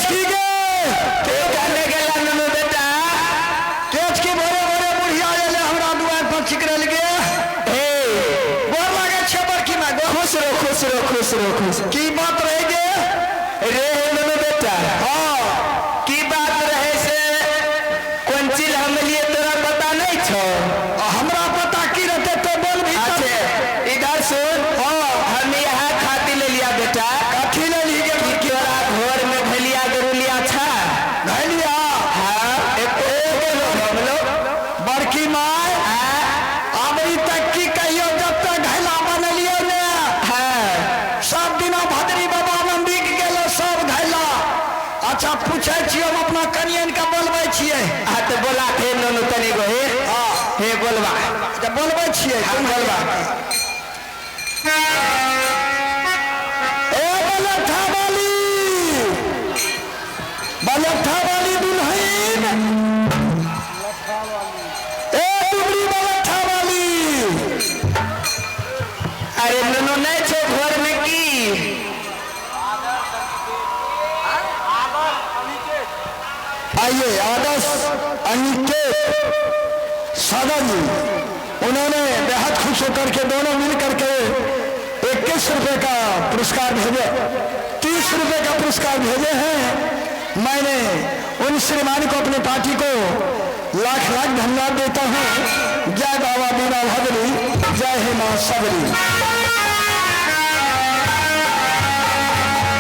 छी गे। के कहने गेला नुनू बेटा? के छी? भोरे भोरे बुढ़िया एले हमरा दुआर पर चिकरल गे। हे, गोर लागै छै बड़की माय। खुश रहो, खुश रहो, खुश रहो, खुश। की बात रहे गे? रे हे नुनू बेटा, हाँ, की बात रहे से कोन चीज हम लिए तोरा पता नहीं छो? आ हमरा पता की रहते, तो बोल भी। अच्छा, इधर सुन। हाँ। हम यहाँ खाती ले लिया बेटा। कथी ले ली गे? कि तोरा घर में घलिया गरुलिया छा? घलिया? हाँ, एको गो हम लोग। बड़की माय, अभी तक की कहियो, जब तक घैला बनलियो ने, सब दिना भद्री बाबा में बिक गेलो सब घैला। अच्छा, पूछै छियै हम अपना कनियन के, बोलबै छियै। हाँ, तो बोला थे नुनू तनी गो हे। हाँ। हे, बोलबा। अच्छा, बोलबै छियै। हाँ, बोलबा। ए बलठा वाली, बलठा वाली दुल्हन, ए दुबरी बलठा वाली। अरे नुनू, नहीं छो घर में की? आइए, आदर्श अनिकेत सादा जी, उन्होंने बेहद खुश होकर के दोनों मिल करके 21 रुपए का पुरस्कार भेजे, 30 रुपए का पुरस्कार भेजे हैं। मैंने उन श्रीमान को, अपने पार्टी को लाख लाख धन्यवाद देता हूँ। जय बाबा बीना भद्री, जय हे माँ सबरी।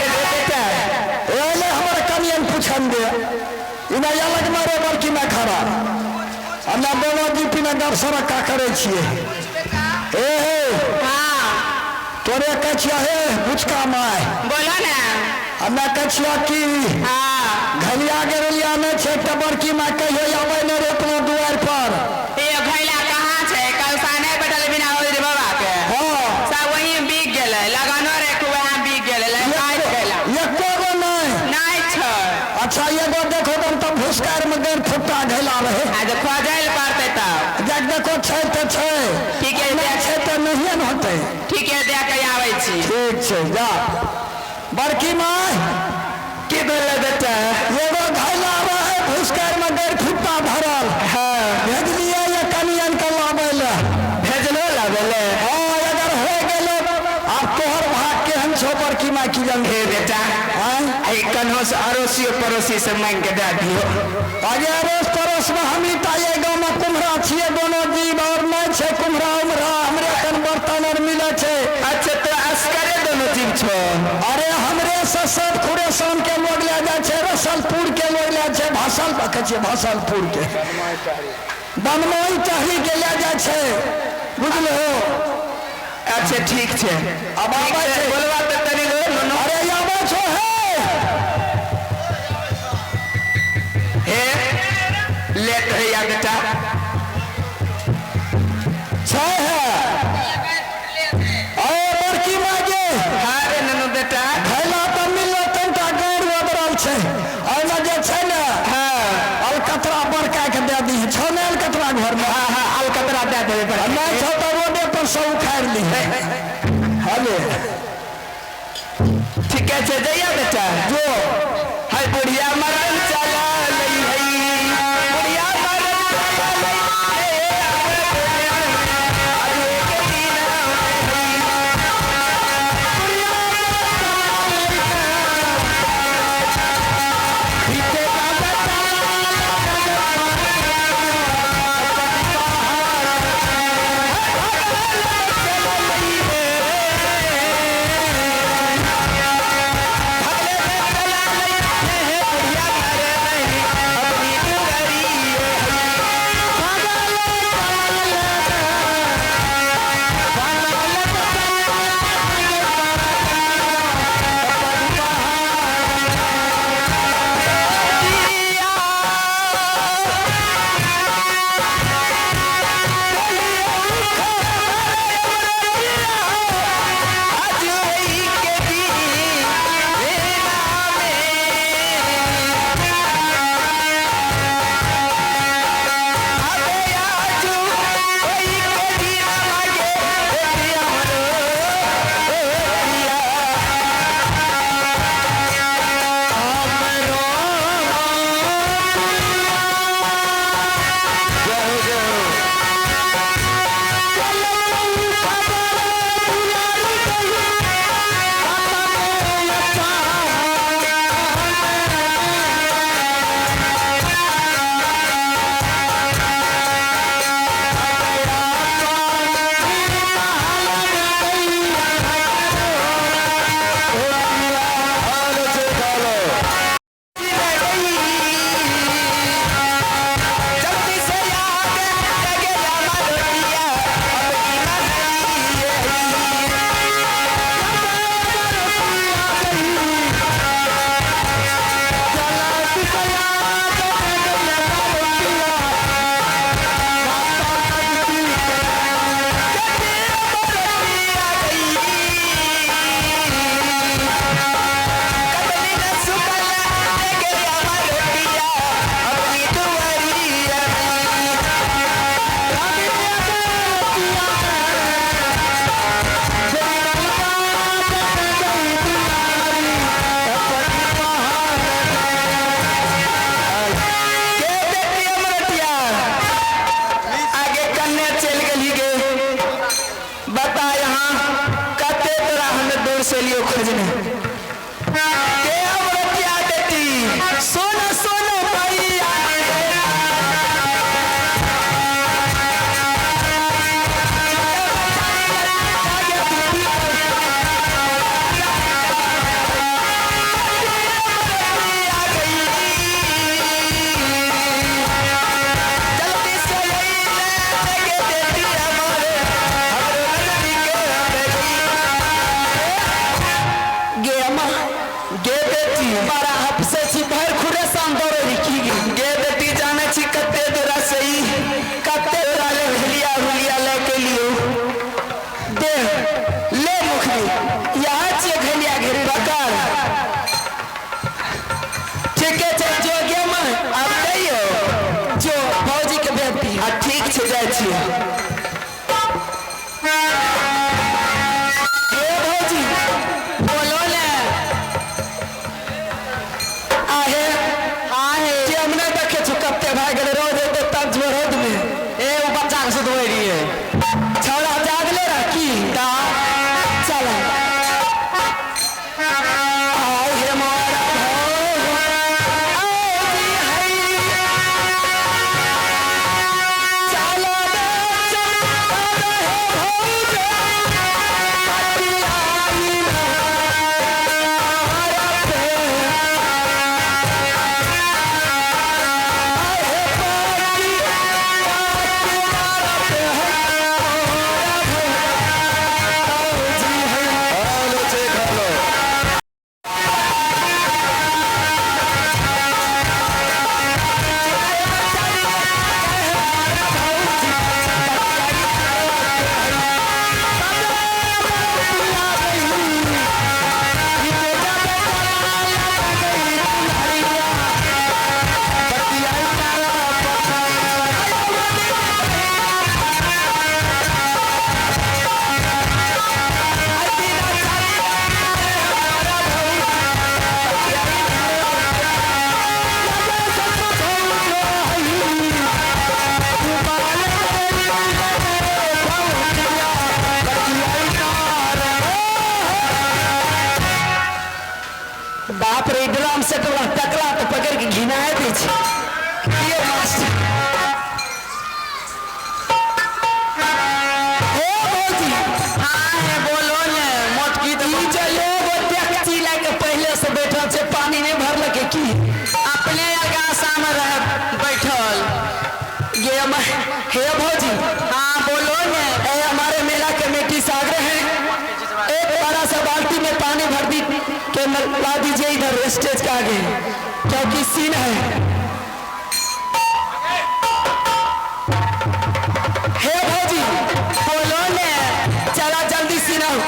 रे बेटा। एले हमर कनियन पूछन दे। इना अलग मारे बड़की में खड़ा हमरा दोनों जी पिना गप का करै छियै। हे हे। हाँ। तोरे कहै छियै हे बुचका माय। बोलो ना। हमरा कहै छियै कि घलिया गेलिया नहि छै तऽ बड़की माय कहियो आबै नहि रे अपना दुआरि पर? ये घैला कहाँ छै? कल सा नहीं बैठल बिना होई रे बाबा के। सब वहीं बिक गेलै। लगनो रे के वहाँ बिक गेलै, काटि गेला। एको गो नहि? नहीं छै। अच्छा, एगो देखो तो तब भुसकार में गैर फुट्टा घैला रहे। आ जे खोजै लए पड़तै तब। देख, देखो, छै तऽ छै। ठीक है। नहि देख। छै तऽ नहिए ने होतै। ठीक है, देख के आबै छी। ठीक छै, जा। बड़की माय। की भेलै बेटा? एगो घैला रहे भुसकार में गैर फुट्टा भरल। भेजलियै ये कनियन के लाबै लए। भेजलो लाबै ले? हाँ, अगर हो गेलो, आब तोहर भाग केहन छौ बड़की माय, की जान। हे बेटा। आँय? आई कन्हो से अड़ोसियो पड़ोसी से मांग के दे दियो। आगे अड़ोस पड़ोस में हम ही ता ये गाँव में कुम्हरा छियै दोनों जीव, और नहि छै कुम्हरा उम्हरा। हमरे कन बर्तन और मिलै छै। अच्छा, तो असकरे दोनों जीव छो? अरे, हमरे से सब खुरेसान के लोग ले जाइ छै, रसलपुर के लोग ले जाइ छै, भासल कहै छियै, भासलपुर के, बनमोई टहरी के ले जाइ छै, बुझलो? अच्छा, ठीक छै। आब ठीक आबै छै। छै। बोलबा तऽ तनी गो नुनू। अरे, आबै छौ हे। हे, लेट हैया बेटा। छै है ओ बड़की माय। हाँ रे नुनू बेटा। घैला तऽ मिललो, तनिटा गाँड़ बदरल छै। ओहिमे जे छै ने, अलकतरा बड़का के दे दी छौ ने अलकतरा घरमे? हाँ, अलकतरा दे देबै आ बड़की। नहि छौ तऽ रोडे पर सब उखाड़ि ली हले। ठीके छै, जइया बेटा। जो। है बुढ़िया मरल चला लई है, बुढ़िया मरल चला लई है, अरे के दिन। बुढ़िया मरल चला लई है, बीते बाबा चला लई है। बेटी बड़ा हफसे छी भर खुरे शाम दौड़े रही की गे। गे बेटी जाने छी कते दूरा से ई कते दूरा ले हुलिया हुलिया ले के लियो। दे ले मुखरी यहाँ छियै घलिया घेरी। पकड़। ठीके छै जो गे माय। आब कहियो जो भौजी के बेटी। आ ठीक छै जाइ छियै। हे भौजी बोलो ने। आहे आहे के हम नहि देखे छु कते भए गेलै रोज एते तब रौद में। ए ओ बच्चा के सुतबै रहियै। छौड़ा जागले रह की ता चल आय हे मोरा भौजी है चलो रे चल रे भौजी पटियाई पे आहे पटी भौजी है। Hello check hello. बाप रे ड्राम से टकला टकला तो पकड़ के घिनाए दै छै। ये मास्टर हे भौजी। हाँ हे बोलो ने मोटकी तो ई जे लोग टैक्सी लए के पहले से बैठल छै पानी नहीं भरलकै की? अपने आशा में रह बैठल। ये हे भौजी। हाँ बोलो ने। ए हमारे मेला कमेटी सागर हैं, एक बड़ा सा बाल्टी में पानी भर दी के ला दीजिए इधर स्टेज के आगे क्योंकि सीन है। हे भौजी बोलो ने। चला जल्दी सीन आओ।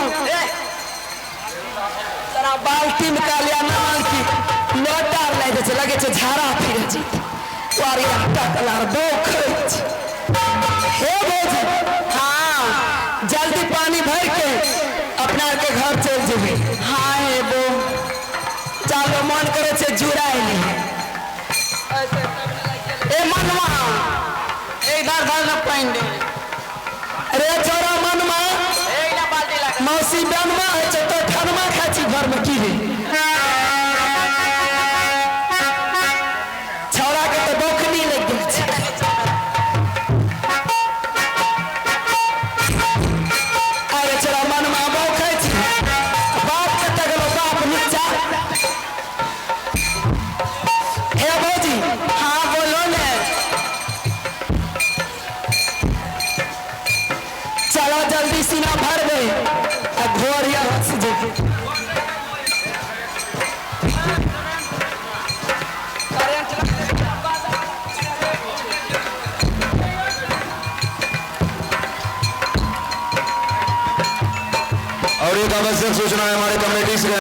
तोरा बाल्टी में कालिया ना बाल्टी लोटा लै छै लगे छै झाड़ा फिरे जीत वारी टकलार बोखै छै। हे भौजी हाँ जल्दी पानी भर के अपना के घर चल जेबै। हाँ हे बो चलो मन करे छै जुड़ाय ली। ए मनवा ए इधर धर न पानि दे। अरे छोरा मनमा ए इला बाल्टी लगा। मौसी बनमा होइ छै तो ठनमा खाइ छी घर में की रे? छौड़ा के तो बौखनी लागि गेल छै। अरे छोरा मनमा बौखै छै बाप के तगलो बाप नीचा। हे भौजी। हाँ बोलो ने। चलो जल्दी सीना भर दे आ घोर यहाँ से जेबे। और एक आवश्यक सूचना है हमारे कमेटी से।